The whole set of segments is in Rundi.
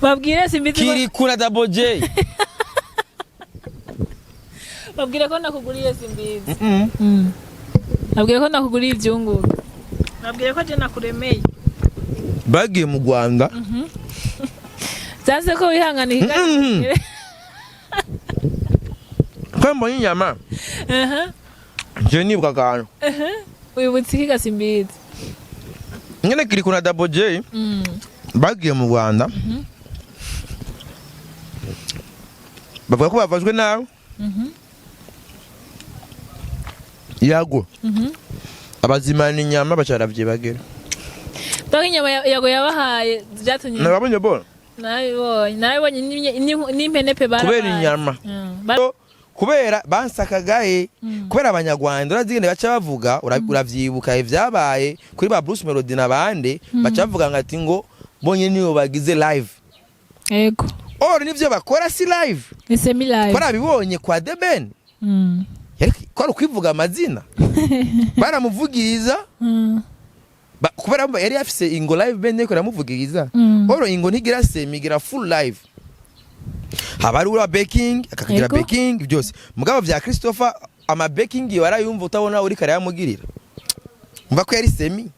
Babwire simbizi Kirikou na Double J. Babwire ko nakuguriye simbizi. Babwire ko nakuguriye ivyunguka. Babwire ko je nakuremeye. Bagiye mu Rwanda. Vyanse ko wihangana ikiganiro. Ko mbonye inyama, je nibuka akantu. Wibutse iki gasimbizi? Nyene Kirikou na Double J bagiye mu Rwanda, bavuga ko bafashwe nawe Yago, abazimana inyama, baca baravyibagira. Donc inyama Yago yabahaye vyatumye Nababonye bona. Nabibonye, nabibonye n'impene pe barabaye. Kubera inyama. Kubera bansakagaye, kubera Abanyarwanda urazigende baca bavuga, uravyibuka ivyabaye kuri ba Bruce Melody n'abandi, baca bavuga ngo ati ngo bonye niyo bagize live. Or nivyo bakora si live. Ni semi live. Twarabibonye kwa The Ben. Yari kwari ukwivuga amazina, baramuvugiriza. Kubera yari afise ingo live band ariko iramuvugiriza. Or ingo ntigira semi, igira full live, haba hari ura backing, akagira backing byose. Mugabo vya Christopher, ama backing warayumva, utabona uri kare yamugirira, umva ko yari semi.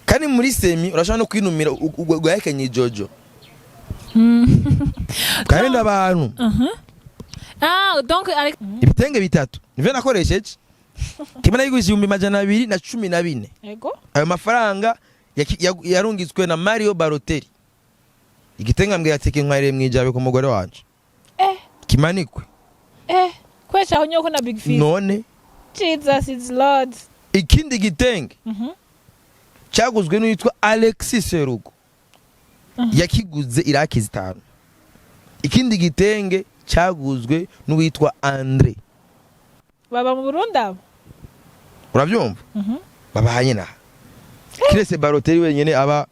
Kandi muri semi urashobora no kwinumira ugahekenye ijojo. Kandi abantu Ah, donc ariko ibitenge bitatu nivyo nakoresheje, kimwe nayiguze 214,000. Ayo mafaranga yarungitswe na Mario Balotelli. Igitenge ambwira ati kintwarire mwijabe ku mugore wanje, kimanikwe. Kwesha aho nyoko na Big Fizz. None Jesus is Lord. Ikindi gitenge cyaguzwe n'uwitwa Alexis Serugo, yakiguze iraki 5. Ikindi gitenge cyaguzwe n'uwitwa Andre. Baba mu Burundi abo? Urabyumva? Babahanye na kirese Balotelli wenyene aba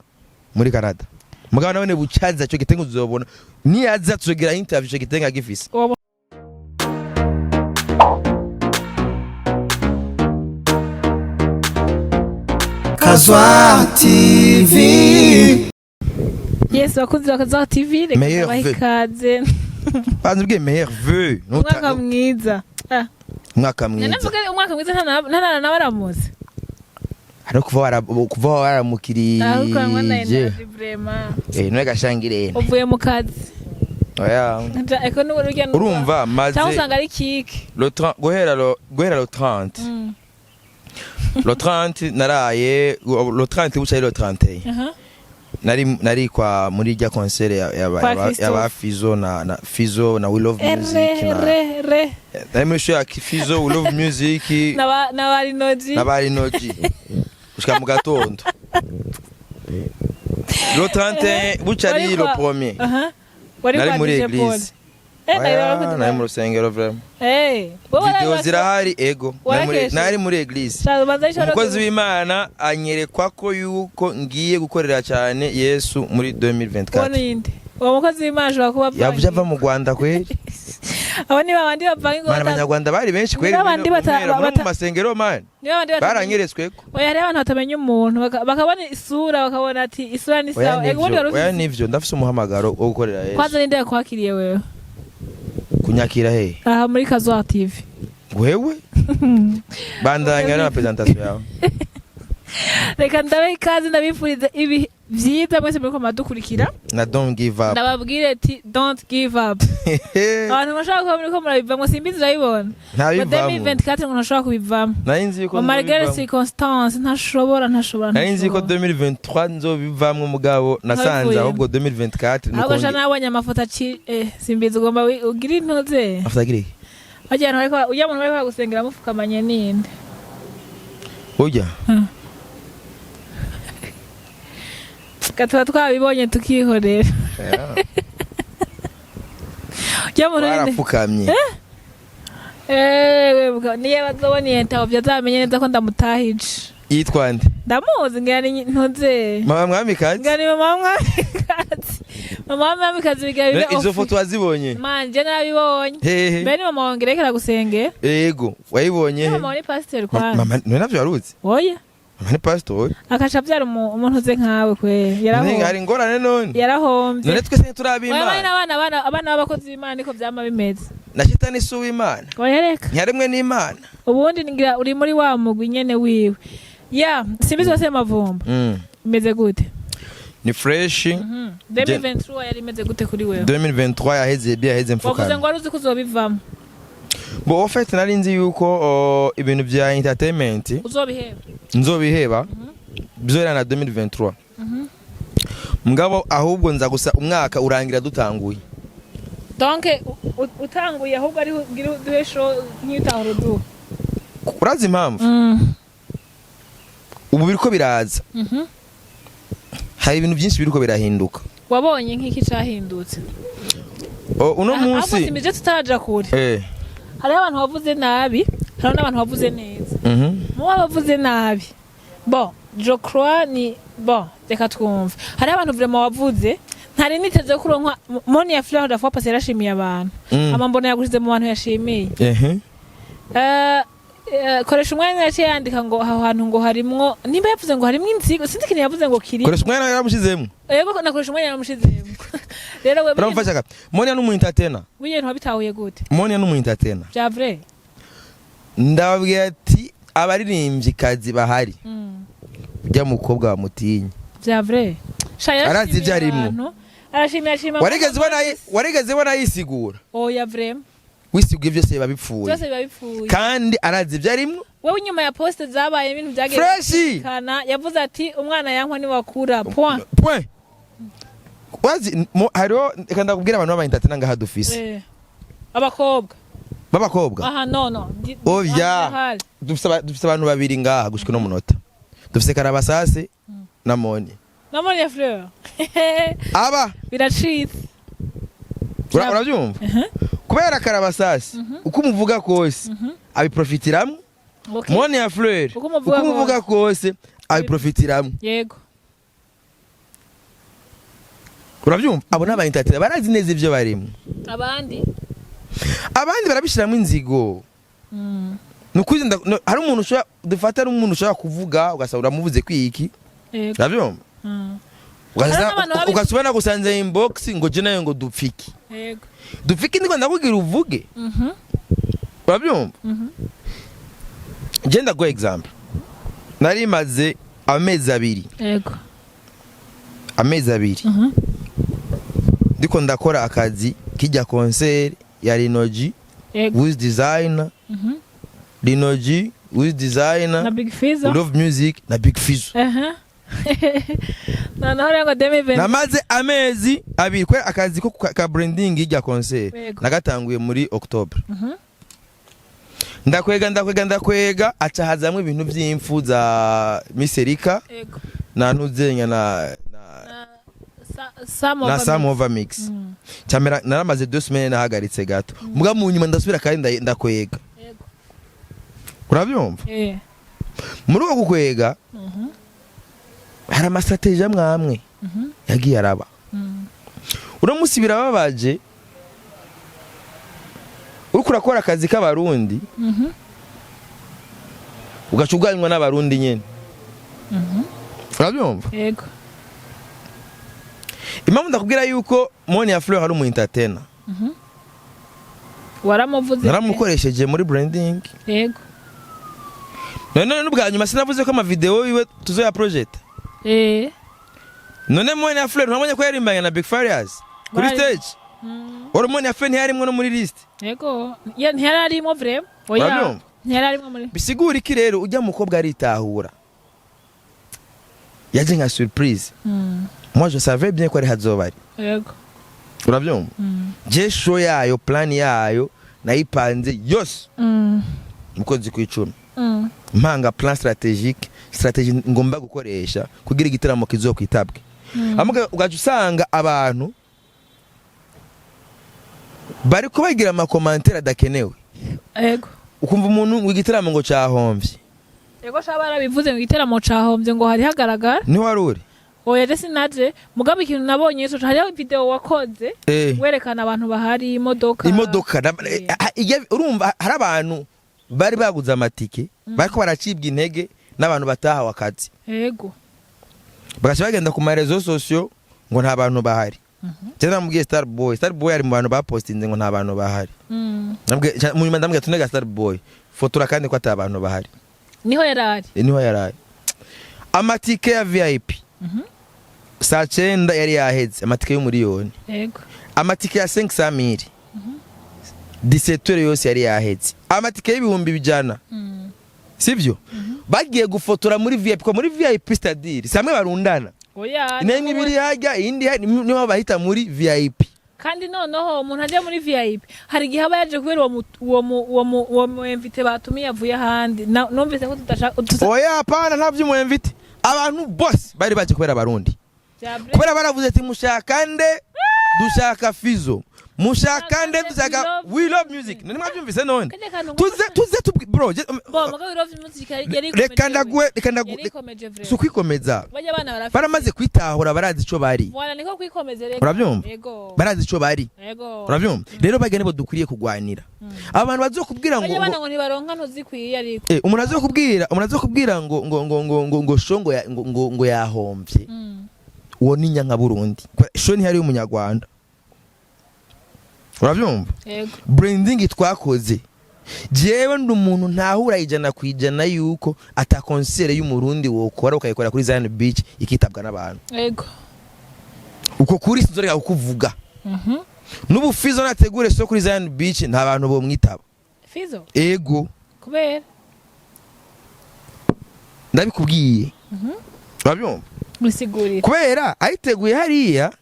muri Canada. Mugabo nawe bucaza ico gitenge uzobona niyaza tuzogira interview ico gitenge agifise. Uwo Kazwa TV. Yes, bakunzi ba Kazawa TV, reka Meilleur ndabahe vœu. ikaze. Banza ubwiye meilleur vœu. Umwaka mwiza. Ah, Umwaka mwiza. Nanavuga umwaka mwiza ntana nabaramutse. Hariho kuva waramukirije. Ahubwo mwana energy vraiment. Eh, none gashangire. Uvuye mu kazi. Oya. Eko n'urujya Urumva maze cyangwa usanga ari kike. Le 30, guhera le 30. Le 30 naraye le 30 buca ari le 31. Nari kwa muri rya concert ya Kwa Christophe. ya Fizo na Fizo na We Love Music na re re. Nari muri show ya Fizo, We Love Music na barinoji. Na Barinoji gushika mu gatondo. Le 31 buca ari Wari le premier. Wari Nari kwa muri DJ Paul. église. Eh, nari Oya, wari nari mu rusengero vraiment. Eh, wowe Video wari zirahari ego. Warakeshe? Nari muri église. Shabanza ishoro. Umukozi w'Imana anyerekwa ko yuko ngiye gukorera cyane Yesu muri 2024. Ninde? Uwo mukozi w'Imana ashobora kuba Yavuze ava mu Rwanda kweli. Abo ni babandi bavanga Mana, ingota. Abanyarwanda bari benshi kweli. Ni babandi Muri mu masengero man Ni babandi baranyeretsweko. Oya, hariho abantu batamenya umuntu, bakabona isura, bakabona ati isura ni Oya. sawa. Ego, ubundi wari Nivyo, oya. ufise Nivyo, ndafise umuhamagaro wo gukorera Yesu. Kwanza ninde yakwakiriye wewe? Kunyakira he? Aha muri Kazuwa TV. Wewe bandanya na presentation yawe. Reka ndabe ikaze, ndabifuriza ibi vyiza mwese muriko muradukurikira. Na don't give up. Ndababwire ati don't give up. Abantu bashobora kuba muriko murabivamwo, simbizi, urabibona. Ngo Ntabivamo. 2024 ngo ntashobora kubivamo. Nari nzi yuko Ngo malgré nzobivamwo. circonstance ntashobora, ntashobora. Nari nzi ko Ntashobora. 2023 nzobivamwo, mugabo nasanze Ntabivuyemo. ahubwo 2024 Ahubwo nuko sha nabonye amafoto aci simbizi, ugomba ugire intuze. Afata gire. Bajya ahantu bariko ujya muntu bariko bagusengera mupfukamanye ninde? Ujya. Tuba twabibonye tukihorera. Ujya muntu ninde? Warapfukamye. Niyo bazobona iyo interview azamenye neza ko ndamutahije. Yitwa nde? Ndamuzi, ngira ni ntuze. Mama mwamikazi. Ngira ni mama mwamikazi, mama mwamikazi bigira bibe. Izo foto wazibonye Manje narabibonye. Hehe? Mbe ni mama wange rekera gusengera. Yego, wayibonye he? Mama ni pasiteri kwanza. Mama none navyo waruzi? Oya. Mama ni pastor. Akaca avyara umuntu uze nkawe kwe. None Yarahombye. hari ingorane none? Yarahombye. None twese ntituri Oya, ab'Imana? n'abana b'abakozi b'Imana niko vyama bimeze. Na shitani si uw'Imana? Oya, reka. Ntiyaremwe n'Imana? Ubundi ngira uri muri wa mugwi nyene wiwe ya simbizi wose mavumba. Imeze gute? Ni fresh. 2023 yari imeze gute kuri wewe? 2023 yaheze bien, yaheze Wavuze mfukana. ngo wari uzi ko uzobivamo. Bon, en fait nari nzi yuko ibintu bya entertainment Uzobiheba. nzobiheba bizohera na 2023, mugabo ahubwo nza gusa umwaka urangira dutanguye. Donc utanguye ahubwo ari ugira uduhe show nk'itahura uduha. Urazi impamvu? Ubu biriko biraza, hari ibintu byinshi biriko birahinduka. Wabonye nk'iki cahindutse? Uno Ahubwo munsi simije tutaraja kure, hariho abantu bavuze nabi, hariho n'abantu bavuze neza. Mu bavuze nabi, bon, je crois ni bon, reka twumve. Hariho abantu vraiment wavuze ntari niteze kuronka Moni ya Fleur la fois passée yarashimiye abantu. Ama mbona yagushize mu bantu yashimiye. Koresha umwanya yaciye yandika ngo aho hantu ngo harimwo, nimba yavuze ngo harimwo inzigo, sinzi ikintu yavuze ngo kiri. Koresha umwanya yaramushizemo. Yego, nakoresha umwanya yaramushizemo rero we. Uramufasha Monia n'umu entertainer. Burya ntiwabitahuye gute? Monia n'umu entertainer. Vya vrai. Ndababwira ati abaririmbyi bahari, ujya mukobwa bamutinye. Vya vrai. Sha Arazi ibyo yarashimiye arimwo. abantu. Arashimiye, ashima. Warigeze ubona yisigura? Oya, vraiment. Wisiguye byose biba bipfuye. Byose biba bipfuye. Kandi arazi ibyo arimwo. Wewe inyuma ya poste zabaye ibintu byagiye Fresh. kana yavuze ati umwana yankwa niwakura, point. Point. Wazi hariho, reka ndakubwira abantu b'aba entertainer ngaha dufise. Abakobwa. B'abakobwa. Aha, no. Oya. Ahari. Dufise abantu babiri ngaha gushika no munota, dufise Karabasase na Moni. Na Moni ya Fleur. Aba Biracitse. Urabyumva? Kubera Karabasase uko umuvuga kose abiprofitiramwo. Moni ya Fleur Uko umuvuga uko umuvuga kose abiprofitiramwo. Urabyumva, abo ni aba entertainer barazi neza ibyo barimo. Abandi? Abandi barabishyiramo inzigo. Ni ukuri hari umuntu ushobora dufata, ari umuntu ushobora kuvuga ugasanga uramuvuze kwiki. Urabyumva? Hari n'abantu Ugasubira nagusanze inbox ngo je nayo ngo dupfiki. Dupfiki ndiko ndakubwira uvuge. Urabyumva? Je ndaguha example, nari maze amezi 2, amezi 2 ndiko ndakora akazi kijya concert ya Linoji with designer, Linoji with designer Na Big Fizzo. Love Music na Big Fizzo. Aha, noneho rero ngo 2020. Namaze amezi 2 kubera akazi ko ka branding y'ijya concert. Nagatanguye muri October. Ndakwega, ndakwega, ndakwega, aca hazamwo ibintu by'imfu za Miserika na ntuzenya na Na Sam na Over Sam Mix. Over Mix. Camera naramaze 2 semaines nahagaritse gato, muga mu nyuma ndasubira kandi ndakwega. Urabyumva? Eh. Muri uko gukwega hari ama stratégies amwe amwe yagiye araba. Uno munsi birababaje, uriko urakora akazi k'Abarundi, ugaca uganywa n'Abarundi nyene. Urabyumva? Yego. Impamvu ndakubwira yuko Moni ya Fleur ari umu entertainer, Waramuvuze. naramukoresheje muri branding. None n'ubwa nyuma sinavuze ko amavideo yiwe tuzoya project? Eh. None Moni ya Fleur ntabonye ko yarimbanye na Big Farious kuri stage? Uri Moni ya Fleur ntiyarimwo no muri list. Yego. Ya ntiyari arimo vraiment. Oya. Urabyumva? Ntiyari arimo muri. Bisigura iki rero? Ujya mukobwa aritahura, yaje nka surprise. Moi je savais bien ko ari hazoba ari. Urabyumva? Je show yayo, plan yayo nayipanze yose mu kwezi kw'icumi, mpanga plan stratégique, stratégie ngomba gukoresha kugira igitaramo kizokwitabwe. Amuga ugaca usanga abantu bariko bagira ama commentaires adakenewe. Ukumva umuntu ngo igitaramo ngo cahomvye. Yego, shaba barabivuze ngo igiteramo cahombye, ngo hari hagaragara. Niho wari uri? Oya, je sinaje, mugabo ikintu nabonye ico hariho video wakoze werekana abantu bahari, imodoka. Imodoka urumva hari abantu bari baguze amatike bariko baracibwa intege. N'abantu batahawe akazi bagaca bagenda ku ma réseaux sociaux ngo nta bantu bahari. Je namubwiye Star Boy, Star Boy ari mu bantu bapostinze ngo nta bantu bahari. Mu nyuma ndamubwiye tunega Star Boy, fotora kandi ko ata bantu bahari. Niho yarari. Niho yarari. Amatike ya VIP saa 9 yari yaheze, amatike y'umuriyoni. Amatike ya 500 mille 17 yose yari yaheze, amatike y'ibihumbi 100. Sivyo bagiye gufotora muri VIP, ko muri VIP, c'est-à-dire samwe barundana. Oya. Intebe ibiri hajya, iyindi hajya, niho bahita muri VIP. Kandi noneho umuntu ajya muri VIP hari igihe aba yaje kubera uwo mu invité batumiye avuye ahandi. Numvise ko tudashaka Oya, hapana, nta vy'umu invité. Abantu bose bari baje kubera Abarundi. Bya bre- Kubera baravuze ati: "Mushaka nde? Dushaka Fizo. Mushaka nde? Dushaka We We Love Music." Nani mwabyumvise none? Kajya kantu Tuze tuze tubwi bro bo mugabo We Love Music yari Reka ndaguhe, reka ndaguhe. Yari ikomeje Si vrai. ukwikomeza. Bajya abana barafite Baramaze kwitahura, barazi ico bari. Voilà, niko kwikomeza reka. Urabyumva? Yego. Barazi ico bari. Urabyumva? Rero bajya nibo dukwiriye kugwanira. Abantu bazokubwira ngo Bajya abana ngo ntibaronka ntuzikwiye ariko. Umuntu azokubwira ngo show ngo ngo yahomvye, uwo ni nyanka Burundi. Show ntihari y'umunyarwanda, urabyumva? Yego. Branding twakoze, jewe ndi umuntu ntahura 100% yuko ata concert y'Umurundi wokora ukayikora kuri Zion Beach ikitabwa n'abantu. Uko kuri sinzoreka kukuvuga. N'ubu Fizo nategure so kuri Zion Beach, nta bantu bomwitaba. Fizo? Ego. Kubera? Ndabikubwiye, urabyumva? Musigurira. Kubera ayiteguye hariya,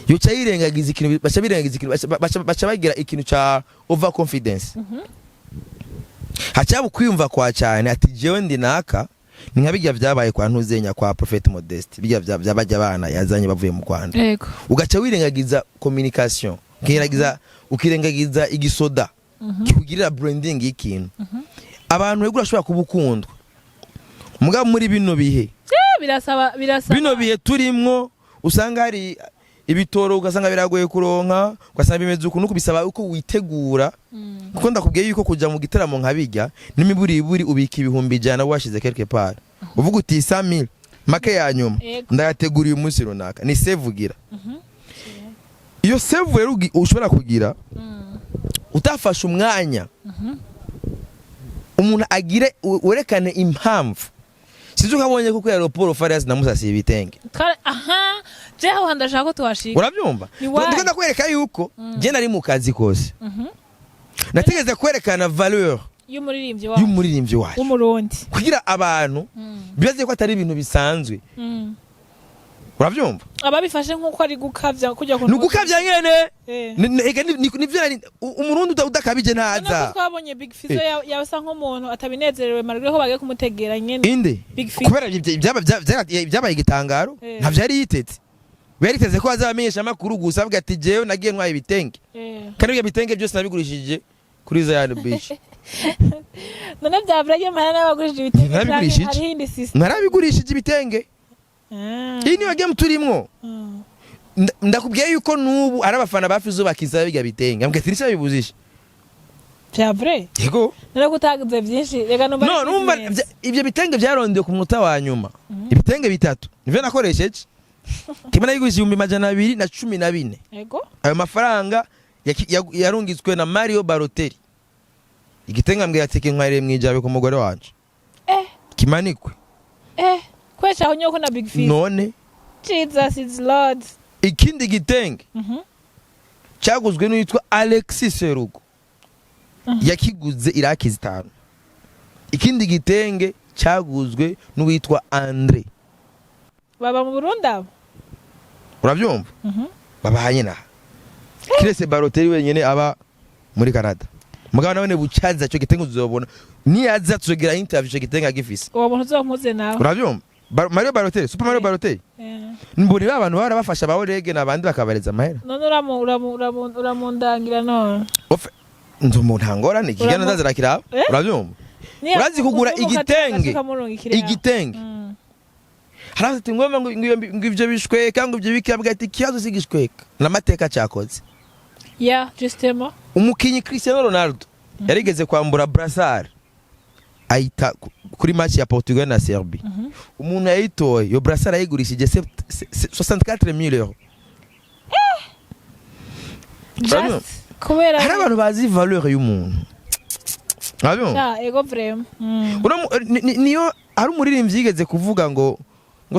yoca yirengagiza ikintu, baca birengagiza ikintu, baca bagira ikintu ca over confidence, hacaba ukwiyumva kwa cyane ati: "Jewe ndi naka." Ni nka bijya vyabaye kwa Ntuzenya, kwa Prophet Modeste, bijya vya bajya bana yazanye bavuye mu Rwanda. Ugaca wirengagiza communication, ukirengagiza igisoda kikugirira branding y'ikintu. Abantu rero urashobora kuba ukundwa, mugabo muri bino bihe, Birasaba bino bihe turimwo, usanga hari ibitoro, ugasanga biragoye kuronka, ugasanga bimeze ukuntu, bisaba uko witegura. Kuko ndakubwiye yuko kuja mu gitaramo nka bijya n'imiburiburi ubika 100,000 washize quelque part, uvuga uti 100,000 make ya nyuma ndayategura uyu munsi runaka, ni save ugira. Iyo save rero ushobora kugira utafashe umwanya umuntu agire werekane impamvu. Sinzi ukabonye kuko ya Paul Farias namusasiye ibitenge. Aha je aho hantu ndashaka ko tuhashika. Urabyumva? Ni why? Ndiko ndakwereka yuko je nari mu kazi kose, nategeze kwerekana valeur y'umuririmbyi wacu, y'umuririmbyi wacu w'Umurundi, kugira abantu bibaze ko atari ibintu bisanzwe. Urabyumva? Ababifashe nk'uko ari gukavya kujya Ni ugukavya nyene. Ega nivyo Umurundi udakabije None ko ntaza. twabonye Big Fizzo yasa nk'umuntu atabinezerewe malgré ko bagiye kumutegera nyene. Inde? Big Fizzo. Kubera byabaye igitangaro. Ntavyo yari yiteze. We yariteze ko azabamenyesha amakuru gusa, avuga ati: "Jewe nagiye ntwaye ibitenge, kandi ibyo bitenge byose nabigurishije kuri Zion Beach." None vyavura mahera n'abagurishije ibitenge canke Narabigurishije. hariho indi system? Narabigurishije ibitenge. Iyi niyo game turimwo. Ndakubwiye yuko n'ubu ari abafana ba Fizzo bakiza bijya bitenge, ambwira ati: "Nicyo Vya vrai? Yego. None ko utagize vyinshi, reka numva No ari numva business. Ibyo bitenge byarondeye ku munota wa nyuma. Ibitenge bitatu nivyo nakoresheje. Kimwe nayiguze 214,000. Ayo mafaranga yarungitswe na Mario Balotelli. Igitenge ambwira ati: "Kinkwariye mwijabe ku mugore wanje, kimanikwe." Kwesha aho nyoko na Big Fizzo. None? Jesus is Lord. Ikindi gitenge cyaguzwe n'uwitwa Alexis Serugo, yakiguze iraki 5. Ikindi gitenge cyaguzwe n'uwitwa Andre. Baba mu Burundi abo? Urabyumva? Babahanye naha, kiretse Balotelli wenyine aba muri Canada. Mugabo nawe bucaza icyo gitenge uzobona niyaza tuzogira interview icyo gitenge agifise. Uwo muntu uzompuze nawe. Urabyumva? Mario Balotelli, Super Mario Balotelli. Mbona ba bantu bahora bafasha ba Orege n'abandi bakabareza amahera. None uramundangira none? Nzo umuntu ntangorane ikigano ndazira kiraba. Eh? Urabyumva? Urazi kugura igitenge? Igitenge, haraza ati ngomba ngo ivyo bishweka, ngo ivyo bikabwa, ati ikibazo si igishweka n'amateka cyakoze. Ya, justement. Umukinyi Cristiano Ronaldo yarigeze kwambura brassard. Ayita kuri match ya Portugal na Serbie. Umuntu yayitoye, iyo brassard ayigurishije 64 000 euros. Just kubera Hari abantu bazi valeur y'umuntu. Urabibona? Ah, ego vraiment. Niyo hari umuririmbyi yigeze kuvuga ngo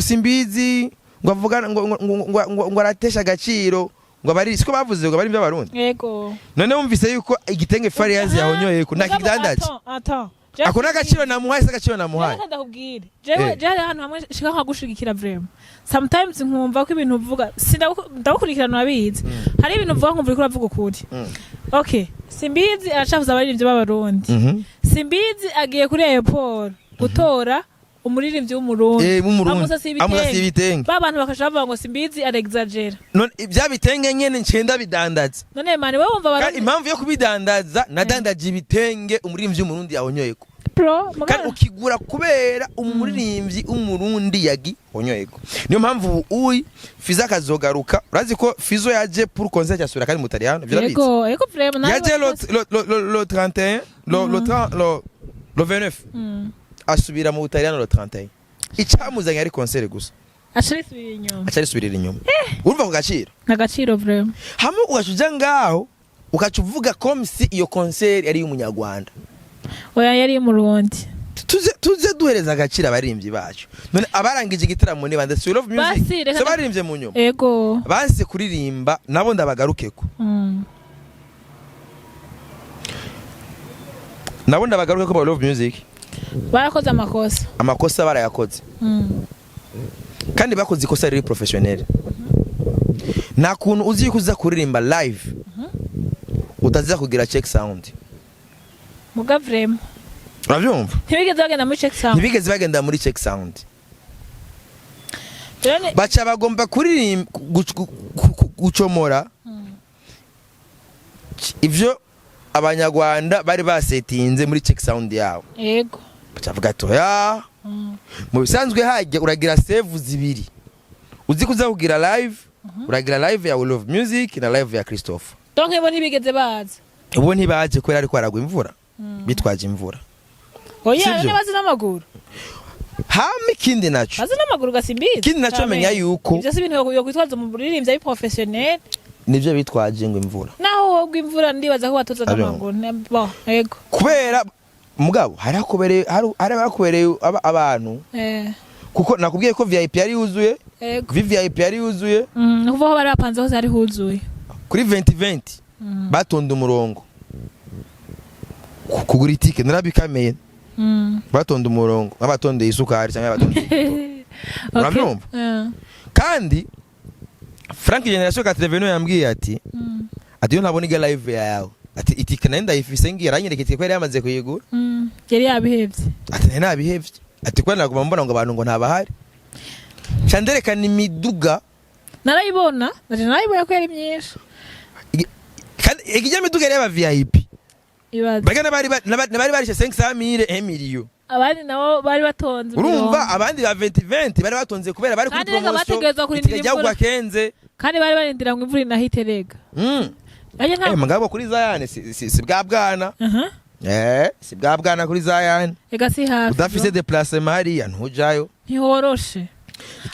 simbizi, ngo avuga ngo aratesha agaciro, ngo abari siko bavuze, ngo abari by'Abarundi. None wumvise yuko igitenge Fariaz yahonyoye ko nta kidandaje? Attends, attends. Ako n'agaciro namuhaye, se agaciro namuhaye? Reka ndakubwire, jewe jewe hari ahantu hamwe shika nkagushigikira vraiment. Sometimes nkumva ko ibintu uvuga, ndagukurikirana, urabizi, hari ibintu uvuga nkumva uriko uravuga ukuri. Okay, Simbizi aracafuza abaririmbyi b'Abarundi. Simbizi agiye kuri aéroport gutora umuririmbyi w'Umurundi. W'Umurundi. Amusasiye ibitenge. Amusasiye ibitenge. Ba bantu bakaca bavuga ngo Simbizi arexagera. None bya bitenge nyene ncenda bidandaza. None mani, wowe wumva Kandi Abarundi impamvu yo kubidandaza, nadandaje ibitenge umuririmbyi w'Umurundi yahonyoyeko. Pro. Kandi ukigura kubera umuririmbyi w'Umurundi yagihonyoyeko. Niyo mpamvu ubu uyi Fizo akazogaruka. Urazi ko Fizo yaje pour concert, yasubira kandi mu Butaliyano, ivyo urabizi? Ego, vraiment. Yaje le 31, le 30, le 29, asubira mu Butaliyano le 31. Icamuzanye ari concert gusa. Aca arisubira inyuma. Aca arisubirira inyuma. Urumva ku gaciro? Agaciro vraiment. Hamwe ugaca uja ngaho, ugaca uvuga comme si iyo concert yari iy'Umunyarwanda. Oya, yari iy'Umurundi. Tuze duhereza agaciro abaririmbyi bacu. None abarangije igitaramo ni bande? Si Love Music? Basi, reka Se baririmbye mu nyuma? Ego. Banse kuririmba nabo ndabagarukeko. Nabo ndabagarukeko ba Love Music. Barakoze amakosa. Amakosa barayakoze. Kandi bakoze ikosa riri professionnel. Nta kuntu uzi yuko uza kuririmba live utaza kugira check sound. Muga vraiment. Urabyumva? Ntibigeze bagenda muri check sound. Ntibigeze bagenda muri check sound. Rero Baca bagomba kuririmba gucomora ivyo Abanyarwanda bari basetinze muri check sound yabo. Baca bavuga ati oya. Mu bisanzwe hajya uragira save zibiri, uzi kuza kugira live, uragira live ya We Love Music na live ya Christopher. Donc bo ntibigeze baza. Ubu ntibaje kubera ariko haragwa imvura, bitwaje imvura. Oya. Sivyo? None bazi n'amaguru. Hama ikindi naco, Bazi n'amaguru gasimbizi. ikindi naco menya yuko Ivyo si ibintu yo kwitwaza mu muririmbyi ari professionnel. Nivyo bitwaje ngo imvura. Naho wogwa imvura, ndibaza ko batoza Abyumva. n'amaguru. Bon, ego. Kubera mugabo hari hakubereye, hari hakubereye abantu, kuko nakubwiye ko VIP yari yuzuye. VVIP yari yuzuye. Ni ukuvuga aho bari bapanze hose hari huzuye. Kuri 2020 batonda umurongo kugura itike, narabikameye. Batonda umurongo nk'abatondeye isukari cyangwa abatondeye. Urabyumva? Kandi Frank Generation 89 yambwiye ati ati iyo ntabona iga live yawe, ati itike nari ndayifise ngiye, aranyereka itike ko yari yamaze kuyigura. Yari yabihevye. Ati nari nabihevye, ati kubera naguma mbona ngo abantu ngo ntabahari, ca nderekana imiduga. Narayibona, naje narayibona ko yari myinshi. Kandi ijya miduga yari y'aba VIP. Ibaze. Baga n'abari barishe 500 mille, 1 million. Abandi nabo bari batonze Urumva, imirongo. abandi ba 2020 bari batonze kubera bari kuri Kandi reka promotion. bategerezwa kurindira Itike ryagwa imvura. kenze. Kandi bari barindira ngo imvura inahite rega. Aje nta Eh, mugabo kuri Zion si bwa bwana. Eh, si bwa bwana kuri Zion. Ega si hafi. Udafise déplacement hariya ntujayo. Ntiworoshe.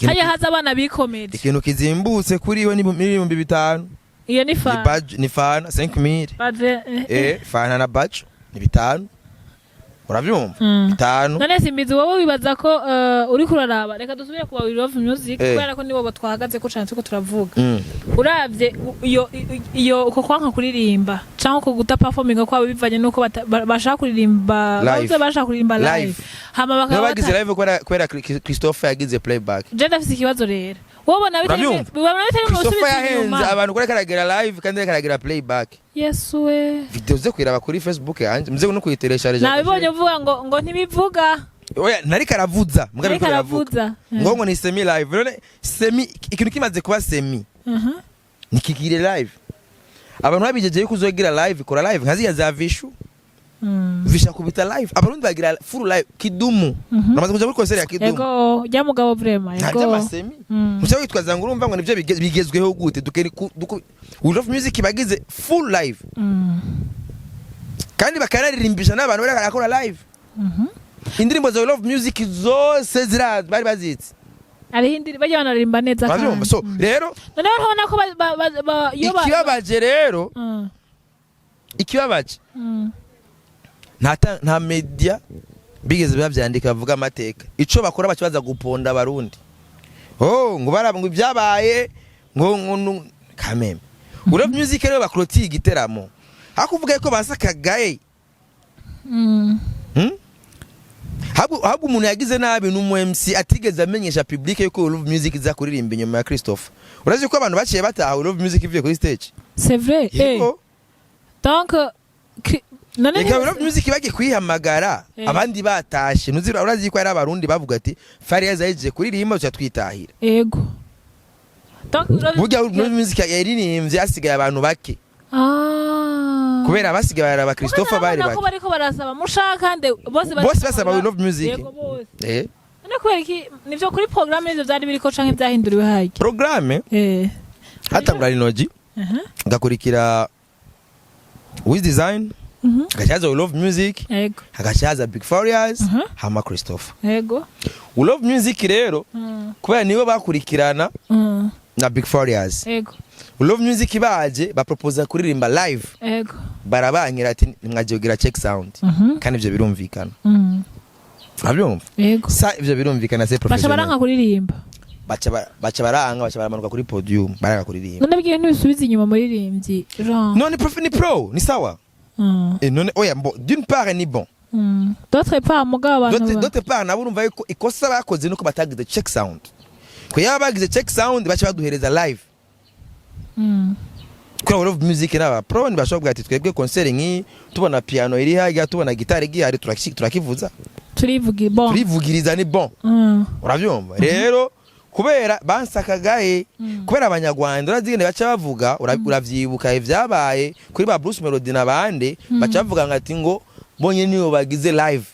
Hariya haza abana bikomeje. Ikintu kizimbutse kuri we ni 5000. Iyo ni Ni fana. badge, ni fana 5000. Baje Eh, fana na badge ni bitanu, uravyumva? Bitanu. None Simbizi, wowe wibaza ko uriko uraraba, reka dusubire ku ba We Love Music, kubera ko nibo twahagaze ko cane turiko turavuga. Uravye iyo uko kwanka kuririmba canke uko guta performing kwabo bivanye nuko bashaka kuririmba Live. bavuze bashaka kuririmba live, Live. hama Nibo bakaba bagize live kubera Christopher yagize playback. Je ndafise ikibazo rero, wowe ubona bitari Urabyumva? ubona bitari mu Christopher gusubiza yahenze inyuma? abantu kubera karagira live kandi ariko aragira playback. Yesu we! Video ze kuyiraba kuri Facebook yanje, muze no kuyitereshaje. Nabibonye uvuga ngo ntibivuga. Oya, nari karavuza mugabo Ariko ariko karavuga. aravuza. Ngo ni semi live. None semi, ikintu kimaze kuba semi, nikigire live. Abantu babijeje yuko uzogira live, kora live nka ziriya za Vishu. Visha kubita live, Abarundi bagira full live. Kidumu, namaze kuja muri concert ya Kidumu. Ego, rya mugabo vraiment. Nta Ego. by'ama semi. Mushaka witwaza ngo urumva ngo nivyo bigezweho gute? Dukeni We Love Music bagize full live, kandi bakanaririmbisha n'abantu bari barakora live. Indirimbo za Love Music zose zira bari bazitse. Hariho indirimbo bajya banaririmba neza. Uravyumva? Kandi So rero noneho urabona ko iyo ikibabaje rero, ikibabaje, nta media bigeze bavyandika bavuga amateka. Ico bakora, baca baza guponda Abarundi, oh, ngo baraba ngo ibyabaye ngo kameme Love Music rero bakrotiye igiteramo hakuvuga ko basakagaye. Ahubwo umuntu yagize nabi ni umu MC atigeze amenyesha public yuko Love Music iza kuririmba inyuma ya Christophe. Urazi ko abantu baciye bataha Love Music ivuye kuri stage? C'est vrai, eh? Yego. Donc none Reka, Love Music bagiye kuyihamagara abandi batashe. Ntuzi, urazi ko ari Abarundi bavuga ati Farious yaje kuririmba, tuca twitahira. Ego, donc Burya Love Music yaririmbye hasigaye abantu bake, kubera abasigaye baraba Christophe bari Mugabo ko bake. Bariko barasaba mushaka nde bose. Bose basaba Love Music. Yego, bose. Eh. None kubera iki nivyo kuri programme ivyo vyari biriko canke vyahinduriwe harya? Programme, hatangura Linoji, gakurikira Wiz Design, hagaca Love Music, hagaca haza Big Farious, hama Christophe. Love Music rero, kubera nibo bakurikirana na Big Farious, Love Music baje baproposa kuririmba live, barabankira ati mwagiye kugira check sound. Kandi ivyo birumvikana. Urabyumva? Ego. Sa ivyo birumvikana, c'est Baca professionnel. baranka kuririmba. Baca baranga, baca baramanuka kuri podium, baranga kuririmba. None bwiye ntibisubiza inyuma muririmbyi genre? Non, ni prof, ni pro, ni sawa. Et none oya, bon, d'une part ni bon. D'autre part mugabo abantu D'autre part nabo urumva yuko ikosa bakoze nuko batagize check sound, ko yaba bagize check sound baca baduhereza live. Kubera Love Music n'aba pro ntibashobora kuvuga ati twebwe concert nk'iyi, tubona piano iri hajya, tubona gitari igihari, turakivuza. Turivugira bon. Turivugiriza, ni bon. Urabyumva rero, kubera bansakagaye, kubera Abanyarwanda urazigende baca bavuga, uravyibuka ivyabaye kuri ba Bruce Melody n'abandi, baca bavuga ngo ati ngo bonye niyo bagize live.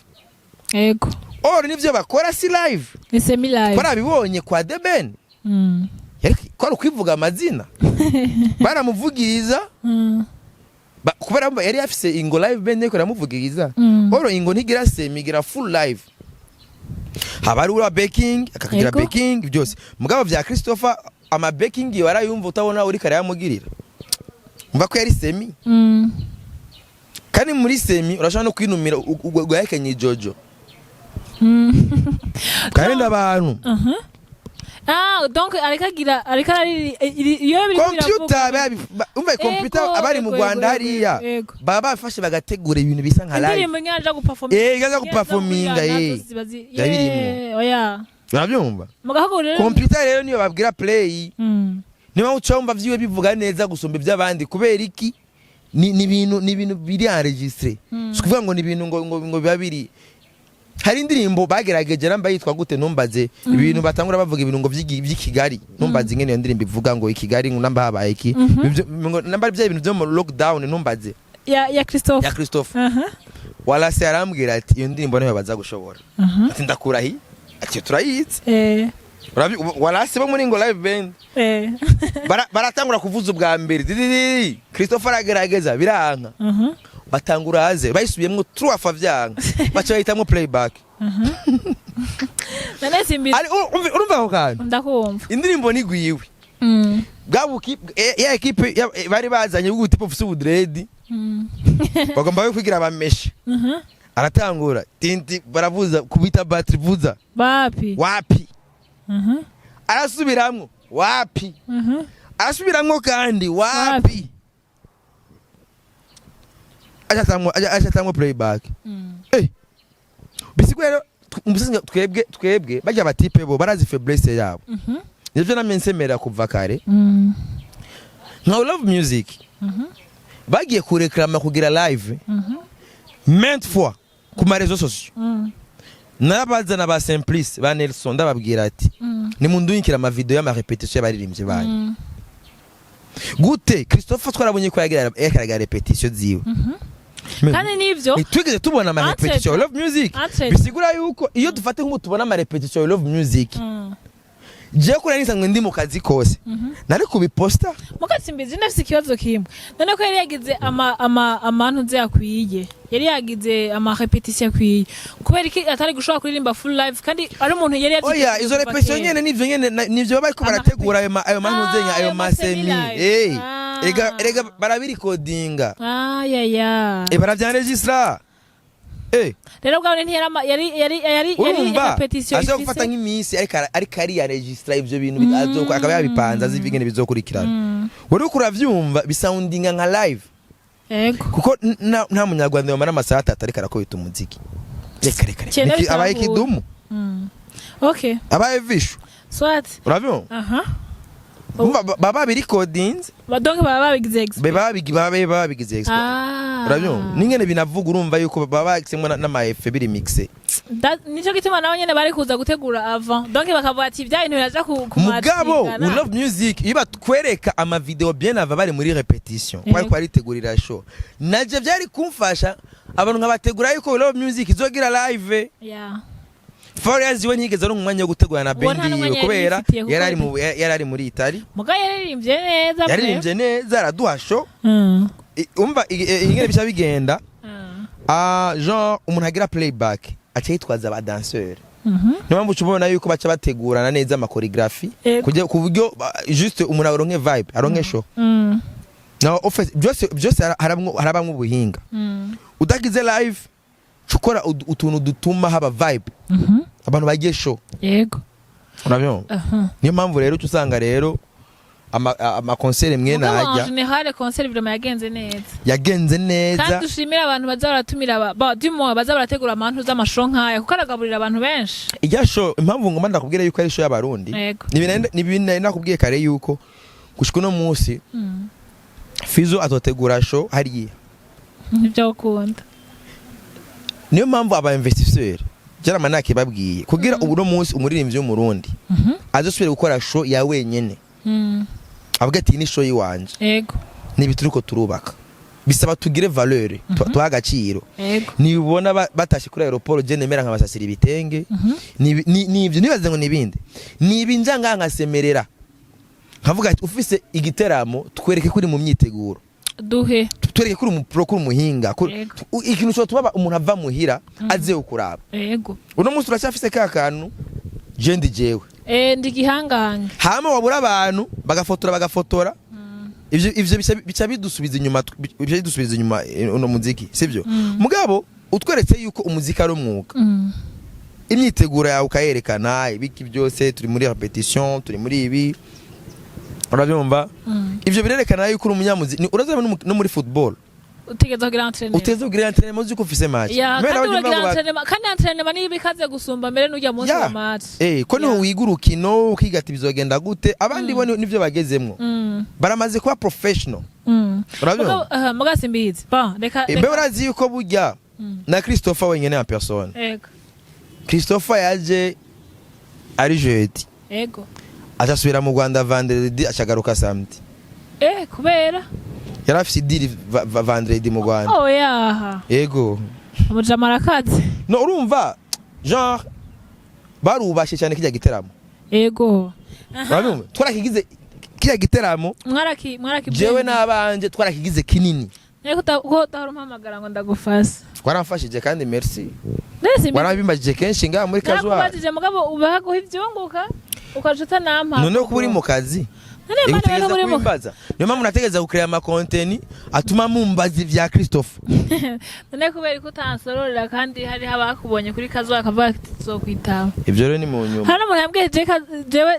Or nivyo bakora si live. Ni semi live. Twarabibonye kwa The Ben. Yari kwari ukwivuga amazina, baramuvugiriza. Kubera yari afise Ingo Live Band ariko iramuvugiriza. Or Ingo ntigira semi, igira full live, haba hari ura backing, akagira backing byose. Mugabo vya Christopher, ama backing warayumva utabona uri kare yamugirira, umva ko yari semi. Kandi muri semi urashobora no kwinumira ugahekenya ijojo kandi abantu. Ah, donc ariko agira, ariko iyo biriko Computer biravuga. Umva, computer abari mu Rwanda hariya baba bafashe bagategura ibintu bisa nka live. Indirimbo nyaja guperform. Eh, igaza guperforminga, eh. Biba. Oya. Urabyumva? Mugahago rero. Computer rero niyo babwira play. Niba uca wumva vyiwe bivuga neza gusumba iby'abandi, kubera iki? Ni ibintu biri enregistré. Si ukuvuga ngo ni ibintu ngo biba biri. Hari indirimbo bagerageje namba yitwa gute, ntumbaze, ibintu batangura bavuga ibintu ngo vy'i Kigali, ntumbaze ingene iyo ndirimbo ivuga ngo i Kigali, ngo namba habaye iki. Ngo namba bya ibintu byo mu lockdown, ntumbaze. Ya Christophe. Ya Christophe. Wala se arambwira ati iyo ndirimbo niyo baza gushobora. Ati ndakurahi, ati turayizi. Wala se bo muri Ngo Live Band baratangura kuvuza ubwa mbere dididi, Christophe aragerageza biranka. Batangura aze bayisubiyemwo trois fois, vyanka, baca bahitamwo playback. None simbi. Ari urumva ako kantu? Ndakumva. Indirimbo ni gwiwe. Bwa ya ekipe bari bazanye bw'ubutipe bufise ubudredi, bagomba kwigira abameshe. Aratangura tinti, baravuza kubita battery, vuza. Bapi. Wapi. Arasubiramwo, wapi. Arasubiramwo kandi, wapi. Acatamwo playback. Bisigura rero umusazi twebwe bajya batipe bo barazi faiblesse yabo. Nivyo namye nsemera kuva kare. Nka Love Music bagiye kureklama kugira live maintes fois ku ma réseaux sociaux. Nabazana ba Simplice, ba Nelson, ndababwira ati nimundungikira ama vidéo y'ama répétition y'abaririmbyi banyu. Gute Christophe twarabonye ko yagira yakaraga répétition ziwe? Kandi nivyo. Ntitwigeze tubona ama répétition ya Love Music. Entre Bisigura yuko iyo dufate nk'ubu tubona ama répétition ya Love Music, Jewe kuri nisanzwe ndi mu kazi kose, nari kubiposta. Mugatsimbizi, ndafise ikibazo kimwe. None ko yari yagize ama ama amantu ze akwiye, yari yagize ama répétition akwiye, kubera iki atari gushobora kuririmba full live kandi ari umuntu yari Oya, yavyiteguye izo kuva répétition kera? nyene nivyo nyene nivyo baba bariko Ama barategura ayo mantuze, Ah, ayo ayo ma semi. ma semi live. Eh. Ah. Ega barabirikodinga. Ah, ya ya. Eh, baravyanregistra, eh. Rero bwawe ntiyari yari Urumva répétition ashobora gufata ifise nk'iminsi, ariko ariyaregistra ivyo bintu, akaba yabipanze, azi ingene bizokurikirana. Uriko uravyumva bisoundinga nka live. Kuko nta munyarwanda yamara amasaha 3 ariko arakubita umuziki. Reka, reka, reka. Cyenda Abaye bitahura. Kidumu. Okay. Abaye Vishu. Soit. Uravyumva? Aha. Umva, baba babirikodinze. Donc baba babigize expert. Baba babigize expert. Ah. Uravyumva n'ingene binavuga, urumva yuko baba bagisemwo n'ama effets, biri mixé. Nico gituma nabo nyene bari kuza gutegura avant, donc bakavuga ati bya bintu biraja ku Mugabo kumatingana. We Love Music iyo batwereka ama vidéo bien avant bari muri répétition, bari kwaritegurira show, naje byari kumfasha abantu nkabategura yuko We Love Music izogira live. Farious we ntiyigeze aronka umwanya wo gutegura na Uwo band nta yiwe n'umwanya yari kubera yifitiye kuko yari ari muri Itali. Muga yaririmbye neza pe. Yaririmbye neza, araduha show. Umva ingene bica bigenda. Ah, genre umuntu agira playback aca yitwaza aba danseur. Niyo mpamvu uca ubona yuko baca bategurana neza ama chorégraphie ku buryo juste umuntu aronke vibe, aronke show. Naho au fait byose byose harabamwo ubuhinga. Udagize live, uca ukora utuntu dutuma haba vibe, abantu bagiye show. Urabyumva? Aha. Niyo mpamvu rero uca usanga rero ama concert mwe Mugabo en najya général concert vraiment yagenze neza. Yagenze neza. Kandi dushimire abantu baza baratumira ba du moins baza barategura amantu z'amashow nk'aya, kuko aragaburira abantu benshi. Ijya show, impamvu ngoma ndakubwira yuko ari show y'Abarundi, ni ibintu nari nakubwiye kare yuko gushika uno munsi Fizo atotegura show hariya. Nibyo ukunda. Niyo mpamvu aba investisseur jarama nakibabwiye kugira ubu uno munsi umuririmbyi w'Umurundi azosubire gukora show ya wenyene, avuga ati: "Iyi ni show yiwanje." Nibi turiko turubaka bisaba tugire valeur, tuha agaciro. Nibona batashe kuri aéroport, je nemera nkabasasira ibitenge. Nivyo nibaze ngo nibindi nibi nja ngaha nkasemerera nkavuga ati: "Ufise igiteramo, twereke ko uri mu myiteguro." Duhe. Twereke ko uri umu pro, ko uri umuhinga, ikintu cyo umuntu ava muhira aze kukuraba. Uno munsi uracyafise ka kantu je ndi jewe. Eh, ndi gihangange. Hama wabura abantu bagafotora, bagafotora ivyo bica bidusubiza inyuma, bica bidusubiza inyuma, uno muziki sivyo. Mugabo utweretse yuko umuziki ari umwuga, imyiteguro yawe ukayerekana, ibiki byose, turi muri répétition, turi muri ibi, urabyumva? Ivyo birerekana yuko uri umunyamuziki. Urazaba no muri football. Utegeza kugira entraînement. Uteze kugira entraînement uzi ko ufise match. Ya. Mbere Kandi n'abagira uragira ngo entraînement, kandi entraînement niba ikaze gusumba mbere n'ujya munsi wa match. Eh, ko niho wiga urukino, ukiga ati bizogenda gute. Abandi bo nivyo bagezemwo, baramaze kuba professional. Urabyumva? Muga simbizi, bon, reka. Mbe urazi yuko burya na Christopher wenyene en personne, Christopher yaje ari jeudi, acasubira mu Rwanda vendredi, acagaruka samedi. Eh, kubera? Yari afise idiri vendredi mu Rwanda. Oh yaha. Yego. Umujama arakaze. No urumva genre barubashe cyane kijya giteramo. Urabyumva, twarakigize kijya giteramo. Mwaraki. Jewe n'abanje twarakigize kinini. Ariko ko utahora umpamagara ngo ndagufashe? Waramfashije kandi merci. Nese. Warabimbajije kenshi ngaha muri Kazwa. Narakubajije, mugabo ubaha guha ivyunguka ukaca utanampa. Noneho kuba uri mu kazi, None mwana utegereza rero muri mu kubimbaza. Niyo mpamvu nategereza gukureba ama contenu atuma mumbaza ivya Christophe. None kubera ko utansororera kandi hariho abakubonye kuri Kazwa bakavuga ati tuzokwitaba? Ivyo rero ni mu nyuma. Hari n'umuntu yambwiye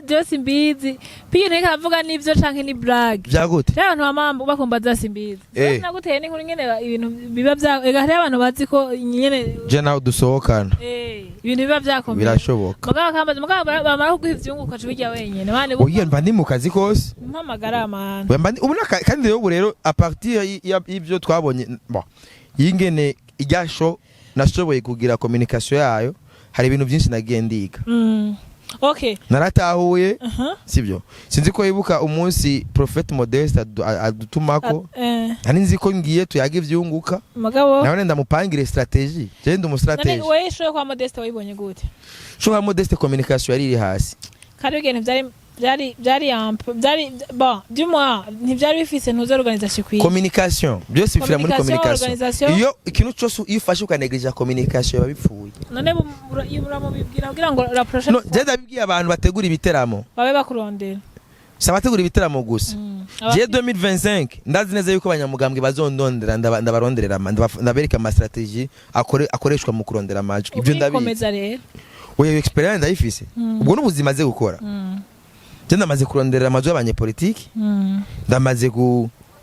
jewe simbizi piyo, nteko aravuga nivyo canke ni blague. Vyagute? Rero abantu bama bakumbaza simbizi. Naguteye n'inkuru nyene ibintu biba vya ega hariho abantu bazi ko nyene Je nawe dusohokana. Eh, ibintu biba vyakomeye. Birashoboka. Mugabo bakambaza, mugabo bamara kuguha ivyunguka ukaca ubirya wenyene mane. Oya, mba ndi mu kazi kose. Mpamagara amana. Oya, mba ubu kandi rero ubu rero à partir y'ivyo twabonye, bon, y'ingene irya show nashoboye kugira communication yayo, hari ibintu byinshi nagiye ndiga. Okay. Naratahuye. Sibyo, sinzi ko wibuka umunsi Prophète Modeste adutumako. Nari nzi ko ngiye tuyaga ivyunguka. Mugabo Nawe ndamupangire stratégie, je ndi none umu stratège. wewe show kwa Modeste wayibonye gute? Show ya Modeste, communication yari iri hasi. Kandi ibintu byari bon, du moins ntibyari bifise ntuze organisation ikwiye. Communication, byose bifira muri Communication, communication. Organisation. Iyo ikintu cyose, iyo ufashe ukanegirija communication, biba bipfuye. None uramubibwira kugira ngo la prochaine No fois je ndabibwiye abantu bategura ibiteramo. Babe bakurondera. Si abategura ibiteramo gusa. Je 2025 ndazi neza yuko abanyamugambwe bazondondera, ndabaronderera ndabereka ama stratégie akoreshwa mu kurondera amajwi. Ibyo ndabizi. Ukikomeza rero. Oya, iyo experience ndayifise. Ubwo n'ubuzima aze gukora. Je ndamaze kurondera amajwi y'abanyepolitiki. Ndamaze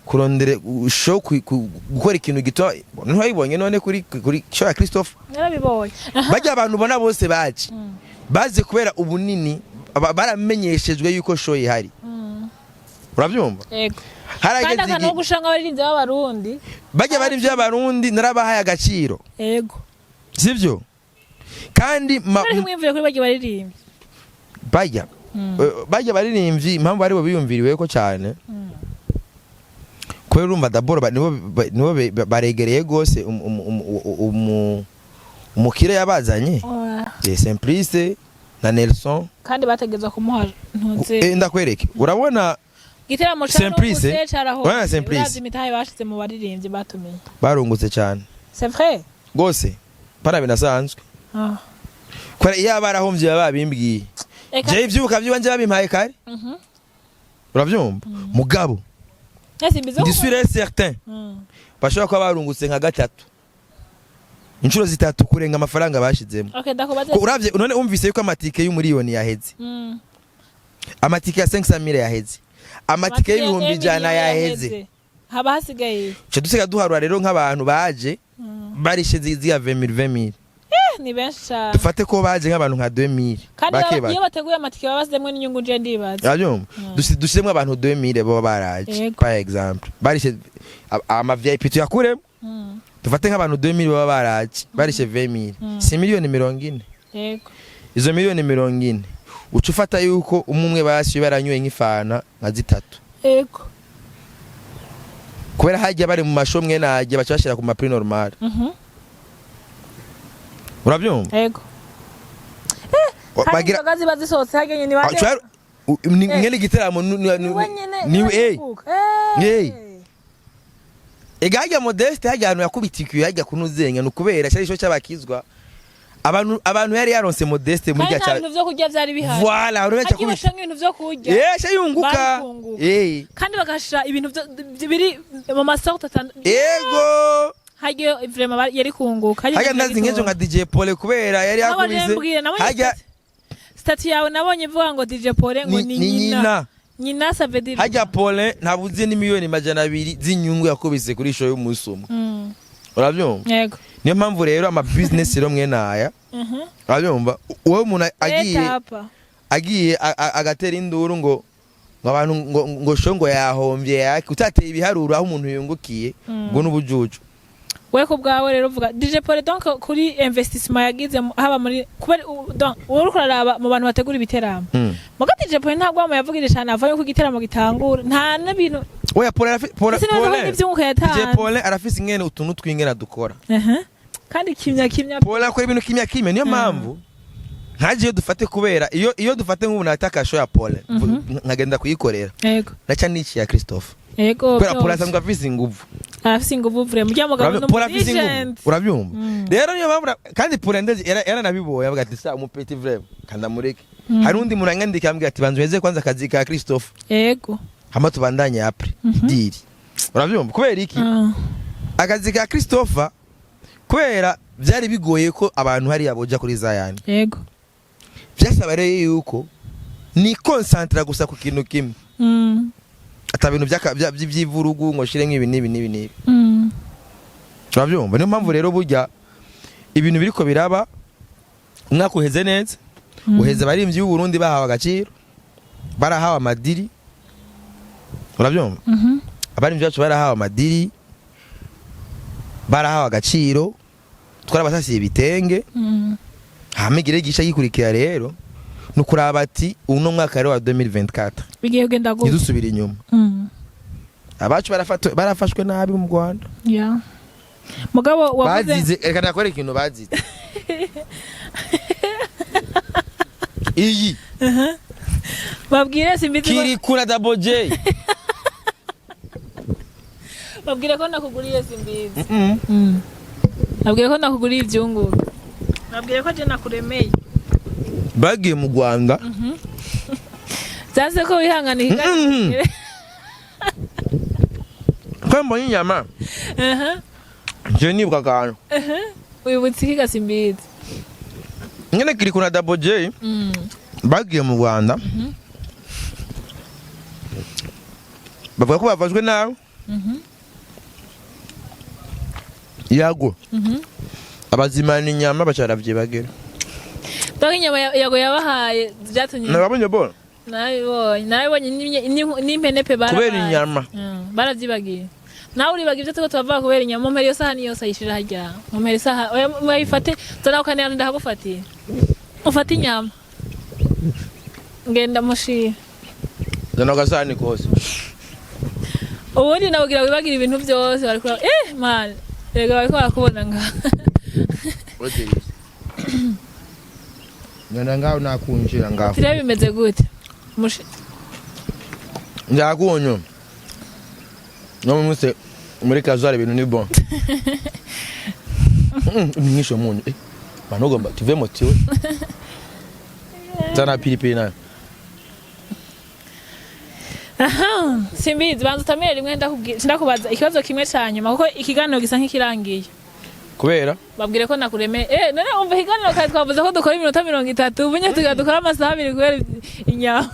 kurondera show, gukora ikintu gito ntwayibonye none kuri show ya Christophe. Narabibonye. Aha. Bajya abantu ubona bose baje, baze kubera ubunini baramenyeshejwe yuko show ihari. Urabyumva? Yego, kandi Harageze akantu igihe ko gushanga abaririmbyi b'Abarundi. Bajya bari by'Abarundi, narabahaye agaciro. Sibyo? Kandi Ariko mwimvire kuri bajya baririmbyi. Bajya bajya baririmbyi, impamvu aribo biyumviriwe ko cyane, kubera urumva d'abord nibo baregereye gose umukire yabazanye. Simplice na Nelson. Kandi bategerezwa kumuha ntuze. Ndakwereke, urabona Igiteramo Simplice? carungutse, carahomvye. Urabona Simplice? Uravye imitahe bashize mu baririmbyi batumiye. Barungutse cyane. C'est vrai. Gose pana binasanzwe. Kubera iyo barahomvye baba babimbwiye. Eka. Je ivyuka by'iwanje babimpaye kare. Uravyumva mugabo? Ese mbizo. Ndi sûr et certain bashobora kuba barungutse nka gatatu, inshuro zitatu kurenga amafaranga bashizemo. Okay, ndakubaze. Ko uravye none, umvise yuko amatike y'umuriyoni yaheze, amatike ya 500 mille yaheze, amatike y'ibihumbi 100 yaheze. Haba hasigaye Uca dusiga duharura rero nk'abantu baje barishe ziya 20 000 20 000. Ni benshi cyane. Dufate ko baje nk'abantu nka 2000. Kandi bake iyo bake. Bateguye amatike baba basizemwo n'inyungu, nje ndibaza. Urabyumva? Dushiremo abantu 2000 baba baraje. Par exemple barishe ama VIP tuyakuremo. Dufate nk'abantu 2000 baba baraje barishe 20 000, si miliyoni 40? Yego. Izo miliyoni 40 uca ufata yuko umwe umwe basi baranyoye nk'ifana nka zitatu. Kubera hajya bari mu masho mwe najya baca bashira ku ma prix normal. Urabyumva? Yego. Kandi Bagira inzoga ziba zisohotse harya nyine bande. Mwene igiteramo Niwe nyene. ni niwe yunguka. Ega hajya Modeste, hajya ahantu yakubitikiye, hajya kunuzenya, ni ukubera cyari ico cy'abakizwa, abantu yari yaronse Modeste muri Kandi rya nta bintu vyo kurya vyari bihari. Voilà, abantu benshi Hagiye akubita bashanga ibintu vyo kurya. Cya yunguka. Bari kunguka. Kandi bagashira ibintu biri mu ma sorte atandukanye. Hagiye vraiment yari kunguka. Hagiye Hajya ndazi nk'ejo nka DJ Paul, kubera yari Nabonye yakubise mbwira, nabonye hajya statut yawe, nabonye ivuga ngo DJ Paul ngo ni ni nyina. Nyina. Nyina, ça veut dire Hajya Paul ntabuze n'imiliyoni 200 z'inyungu yakubise kuri show y'umunsi umwe. Urabyumva? Yego. Niyo mpamvu rero ama business rero mwene aya, urabyumva, wowe umuntu agiye Leta hapa. Agiye agatera induru ngo abantu ngo show ngo yahombye, yake utateye ibiharuro aho umuntu yungukiye, ubwo n'ubujuju. We ku bwawe rero uvuga DJ Paul, donc kuri investissement yagize haba muri kubera donc wowe uriko uraraba mu bantu bategura ibiteramo. Muga DJ Paul ntabwo wamuyavugire cyane avayo ko igiteramo gitangura nta n'ibintu. Oya, Paul Paul Ese nibaza ko Paul n'ivyunguka DJ yatanze. Paul arafise ingene utuntu tw'ingene dukora. Aha. Kandi kimya kimya. Paul akora ibintu kimya kimya, niyo mpamvu nkaje iyo dufate, kubera iyo dufate nk'ubu nataka show ya Paul, nkagenda kuyikorera, naca niciye ya Christophe, kubera Paul asanzwe afise inguvu. Arafise inguvu vraiment, ujya mugabo ni Paul afise inguvu. legend. Urabyumva rero, niyo mpamvu kandi Paul ndezi yaranabibonye, avuga ati sa umu petit vraiment kandamureke. Hari undi muntu anyandika ambwira ati banza uheze kwanza akazi ka Christophe, hama tubandanye après deal. Urabyumva kubera iki? Akazi ka Christopher, kubera byari bigoye ko abantu hariya boja kuri Zion, byasaba rero yuko ni concentra gusa ku kintu kimwe, ata bintu by'ivurugu ngo shire nk'ibi n'ibi n'ibi n'ibi. Urabyumva? Niyo mpamvu rero burya ibintu biriko biraba, umwaka uheze neza, uheze abaririmbyi b'u Burundi bahawe agaciro, barahawe ama deal. Urabyumva? Abaririmbyi bacu barahawe ama deal, barahawe agaciro, twarabasasiye ibitenge. Hama igire gisha gikurikira rero ni ukuraba ati uno mwaka rero wa 2024 Bigiye kugenda gute? ntidusubire inyuma. Abacu barafashwe nabi mu Rwanda. Yeah. Mugabo wavuze Bazize, reka nakore ikintu bazize iyi. Babwire Simbizi Kirikou na Double J. Babwire ko nakuguriye Simbizi. Babwire ko nakuguriye ivyunguka. Babwire ko je nakuremeye. Bagiye mu Rwanda. Vyanse ko wihangana ikiganiro. Ko mbonye inyama, je nibuka akantu. Wibutse iki ga Simbizi? Nyene Kirikou na Double J bagiye mu Rwanda, bavuga ko bafashwe nawe Yago, abazimana inyama, baca baravyibagira. Donc inyama Yago yabahaye vyatumye Nababonye bo. Narabibonye n'impene pe barabaye. Kubera inyama. Baravyibagiye. Nawe uribaga ivyo turiko turavuga kubera inyama. Mumpere iyo sahani yose, ayishira harya. Mumpere isaha, oya, muyifate, zana ndahagufatiye, ufate inyama, ngenda mushira. Zana agasahani kose. Ubundi nababwira wibagira ibintu byose bariko man, erega bariko barakubona nga. Ngenda ngaho, nakunjira ngaho. Turebe bimeze gute. Ndakunyu no munsi muri kazari ibintu ni bon. Mwisho munyu bano ugomba tuve motiwe, zana pilipili nayo. Aha, Simbizi, banza utamire rimwe, ndakubwira, ndakubaza ikibazo kimwe ca nyuma kuko ikiganiro gisa nk'ikirangiye. Kubera? Babwire ko nakuremeye. None umva, ikiganiro kare twavuze ko dukora iminota 30, ubu nyine tugira dukora amasaha 2 kubera inyama.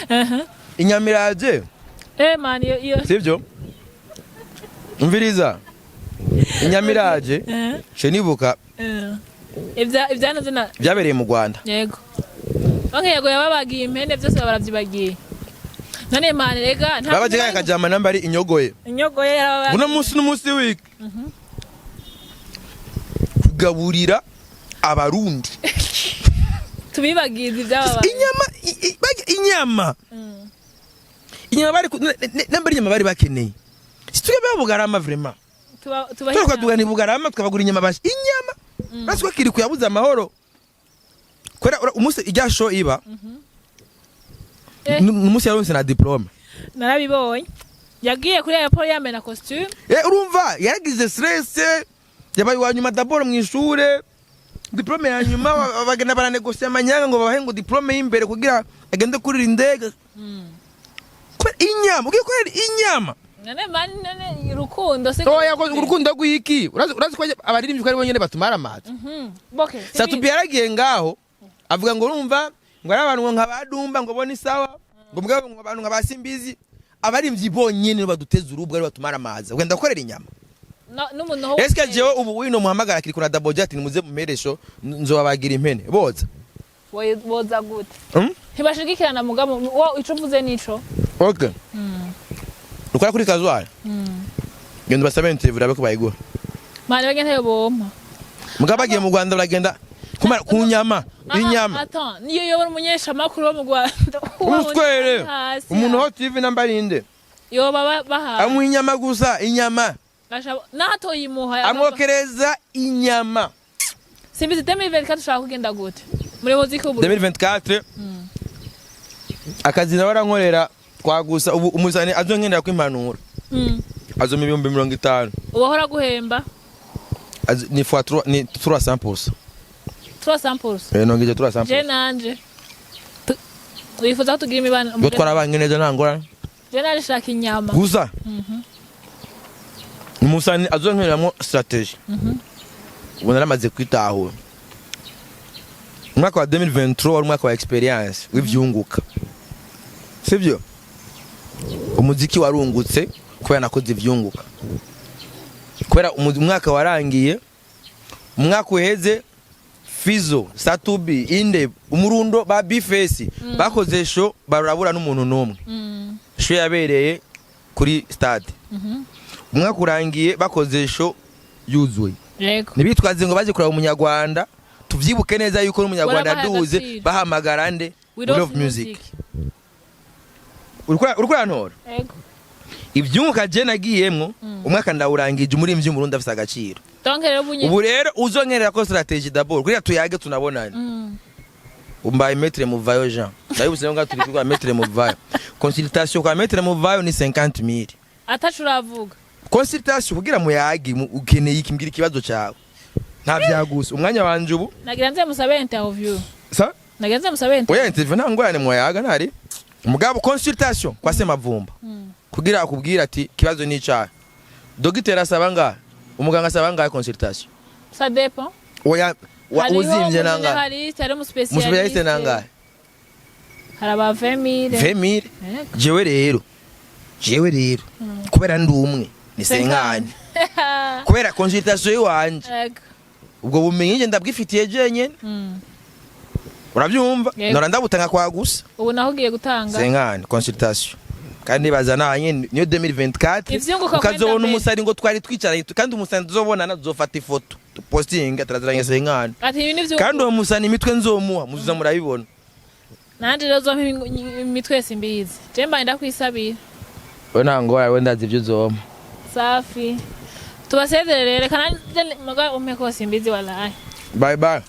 Aha. Inyama iraje. Man, iyo Sibyo, umviriza, inyama iraje. She nibuka Ivyanoze na byabereye mu Rwanda. Yego. Okay, Yego yababagiye impene, byose baravyibagiye. None man, rega nta Babaje kajama namba ari inyogoye. Inyogoye yarababagiye. Uno munsi n'umunsi wiki kugaburira Abarundi. Tubibagize ibyababaye. Inyama inyama, inyama bari namba ari inyama bari bakeneye, situge babugarama vraiment. Tubahe Twe inyama. Twadugana ibugarama, tukabagura inyama bashi inyama, basi ko Kirikou yabuze amahoro kubera umunsi ijya show iba, n'umunsi yaronse na diplôme. Narabibonye. Yagiye kuri aéroport yambaye na costume. Urumva yaragize stress, yabaye uwa nyuma d'abord mu ishure, diplôme ya nyuma, bagenda baranegosia amanyanga ngo babahe ngo diplôme y'imbere kugira agende kurira indege kubera inyama, ugiye kurira inyama. None man, none urukundo se? Oya, ko urukundo rw'iki? Urazi ko abaririmbyi ko ari bonyene batumara amazi. Boke. Satubi yaragiye ngaho avuga ngo urumva ngo ari abantu ngo nka badumba ngo bone isawa, ngo mugabo ngo abantu nka basimbizi, abaririmbyi bonyene baduteza urubwa, ari batumara amazi, ugenda gukorera inyama. N'umuntu Eske jewe ubu wino muhamagara Kirikou na Double J ati nimuze mumeresho, nzobabagira impene, boza? Boza gute? Hmm? Ntibashigikirana, mugabo wo ico uvuze nico. Okay, ukora kuri Kazwari, genda basabe interview urabe ko bayiguha. Mane bagenda ntayo bompa. Mugabo bagiye mu Rwanda baragenda kumara ku nyama, inyama. Attends, niyo yobora umunyeshamakuru wo mu Rwanda. Umuswere. Hasi, umuntu hasi. wa TV namba arinde Yoba bahawe. Amuha inyama gusa, inyama. Natoyimuha. Amwokereza inyama. Simbizi, 2024 ushaka kugenda gute muri muziki w'Uburundi? 2024 akazi nawe arankorera twagusa ubu umusani azonkenera ko impanuro, azoma 50,000. Uwahora guhemba? Ni fois 3, ni 300%. 300%? Nongeje 300%. Je nanje wifuza ko tugira imibano. Ngo twarabanye neza, nta ngorane. Je nanje shaka inyama. Gusa umusani azonkeneramo stratégie, ubu naramaze kwitahura. Umwaka wa 2023 wari umwaka wa expérience w'ivyunguka, sibyo? Umuziki warungutse kubera nakoze ivyunguka, kubera umwaka warangiye, umwaka uheze, Fizo, Satubi, inde umurundo ba Bface bakoze show, barabura n'umuntu n'umwe. Show yabereye kuri stade. Umwaka urangiye bakoze show yuzuye. Ntibitwaze ngo baje kureba umunyarwanda. Tuvyibuke neza yuko n'umunyarwanda Warabahaye yaduze. agaciro. Bahamagara nde? We We Love Music. Uriko urantora? Yego. Ivyunguka je nagiyemwo, umwaka ndawurangije umuririmbyi w'Umurundi afise agaciro. Donc rero bunye Ubu rero uzonkerera ko stratégie d'abord kugira tuyage tunabonane. Mbaye Maître Muvayo Jean. Ndabibutse ngo turi kwa Maître Muvayo. Consultation kwa Maître Muvayo ni 50,000. Atacu uravuga. Consultation kugira muyagi, ukeneye iki? Mbwira ikibazo cyawe, nta vyagusa umwanya wanje ubu. Nagira nze musabe interview. Sa? Nagira nze musabe interview. Oya, interview nta ngorane, muyaga ntari mugabo consultation kwa Semavumba kugira akubwira ati kibazo ni icahe. Dogiteri asaba ngahe? Umuganga asaba ngahe consultation? Ça dépend. Oya, uzimvye nangahe? Hari umuspécialiste. Umuspécialiste nangahe? Hari aba 20,000. 20,000. Yego. Jewe rero kubera ndi umwe ni 50 kubera consultation yiwanje. Ubwo bumenyi nje ndabwifitiye jenyene. Urabyumva? Yego. Nora ndabutanga kwa gusa. Ubu naho ugiye gutanga 50 consultation, kandi baza nanye niyo 2024. Ivyunguka Ukazobona kwenda mbere. umusari ngo twari twicaranye, kandi umusari tuzobonana tuzofata ifoto tupostinga turaziranye 50. Ati ibi ni Kandi uwo musani imitwe nzomuha muzuza murabibona. Nanje rero zompa imitwe simbizi, je mbaye ndakwisabira. We nta ngorane, we ndazi ibyo uzoma. Safi, tubasezerere, reka nanje muga umpe ko simbizi walahi. Bye bye.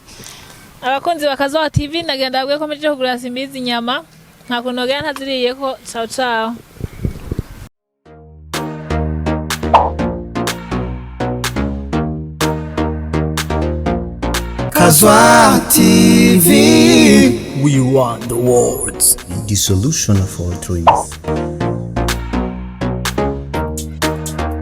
Abakunzi ba Kazoha TV, ndagenda babwiye ko mpejeje kugura simbizi inyama, nta kuntu nogera ntaziriyeko. Ciao ciao. Kazwa TV. We want the words. The solution of all dreams.